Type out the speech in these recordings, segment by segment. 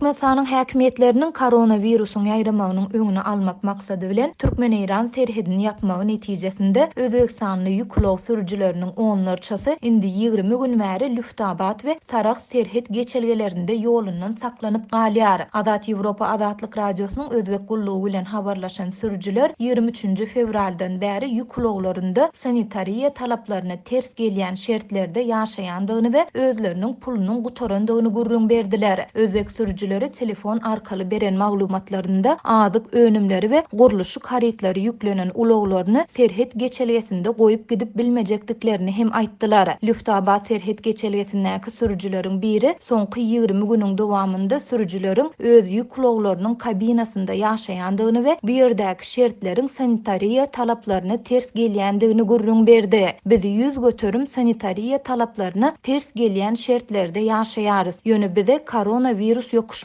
Türkmenistanyň häkimiýetleriniň koronawirusyň ýaýramagynyň öňüni almak maksady bilen türkmen-eýran serhedini ýapmagy netijesinde özbegistanly ýük ulag sürüjileriniň onlarçasy indi 20 gün bäri Lüftabat we Sarahs serhet geçelgelerinde ýolundan saklanyp galýar. Azat Ýewropa Azatlyk Radiosynyň Özbek gullugy bilen habarlaşan sürüjiler 23-nji fewraldan bäri ýük ulaglarynda sanitariýa talaplaryna ters gelýän şertlerde ýaşaýandygyny we özleriniň pulunyň gutarandygyny gürrüň berdiler. Özbek sürüjileri telefon arkaly beren maglumatlarynda azyk önümleri we gurluşyk harytlary ýüklenen ulaglaryny serhet geçelgesinde goýup gidip bilmejekdiklerini hem aýtdylar. Lüftabat serhet geçelgesindäki sürüjileriň biri soňky 20 günüň dowamynda sürüjileriň öz ýük ulaglarynyň kabinasynda ýaşaýandygyny we bu ýerdäki şertleriň sanitariýa talaplaryna ters gelýändigini gürrüň berdi. Biz 100% sanitariýa talaplaryna ters gelýän şertlerde ýaşaýarys. Ýöne bize koronawirus ýokuşmady.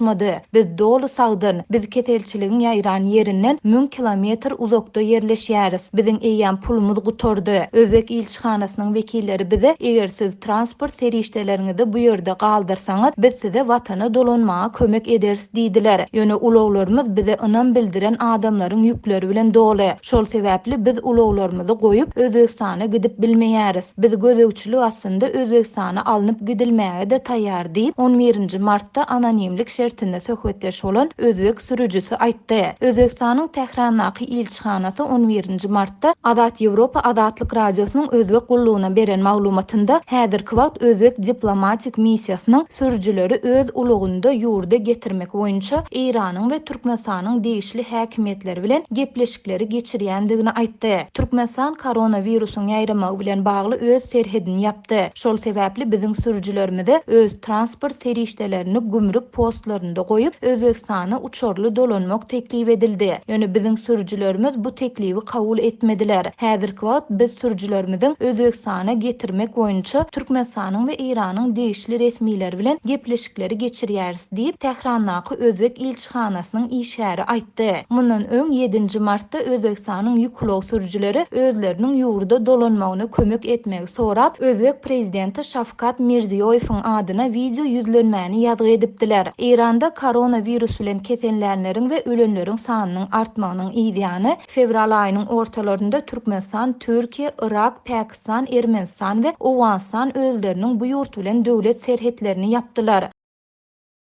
Biz doly sagdyn. Biz keselçiligiň ýaýran ýerinden 1000 kilometr uzakda ýerleşýäris. Biziň eýýäm pulumyz gutardy. Özbek ilçihanasynyň wekilleri bize, eger siz transport serişdeleriňizi bu ýerde galdyrsaňyz, biz size watana dolanmaga kömek ederis diýdiler. Ýöne ulaglarymyz bize ynam bildiren adamlaryň ýükleri bilen doly. Şol sebäpli biz ulaglarymyzy goýup, Özbegistana gidip bilmeýäris. Biz gözegçilik astynda Özbegistana alnyp gidilmäge-de taýýar diýip, on birinji martda anonimlik şertinde söhbetdeş bolan özbek sürüjisi aýtdy. Özbegistanyň Tährandaky ilçihanasy on birinji martda Azat Ýewropa Azatlyk Radiosynyň Özbek gullugyna beren maglumatynda häzirki wagt özbek diplomatik missiýasynyň sürüjileri öz ulagynda ýurda getirmek boýunça Eýranyň we Türkmenistanyň degişli häkimiýetleri bilen gepleşikleri geçirýändigini aýtdy. Türkmenistan koronawirusyň ýaýramagy bilen bagly öz serhedini ýapdy. Şol sebäpli biziň sürüjilerimize öz transport serişdelerini gümrük postlarynda goýup, Özbegistana uçarly dolanmak teklip edildi. Ýöne biziň sürüjilerimiz bu teklibi kabul etmediler. Häzirki wagt biz sürüjilerimiziň Özbegistana getirmek boýunça Türkmenistanyň we Eýranyň degişli resmileri bilen gepleşikleri geçirýäris diýip, Tährandaky özbek ilçihanasynyň işgäri aýtdy. Mundan öň, ýedinji martda Özbegistanyň ýük ulag sürüjileri özleriniň ýurda dolanmagyna kömek etmegi sorap, özbek prezidenti Şawkat Mirziýoýewiň adyna wideo ýüzlenmäni ýazgy edipdiler. Eýranda koronawirus bilen kesellänleriň we ölenleriň sanynyň artmagynyň yzýany, fewral aýynyň ortalarynda Türkmenistan, Türkiýe, Yrak, Pakistan, Ermenistan we Owganystan özleriniň bu ýurt bilen döwlet serhetlerini ýapdylar.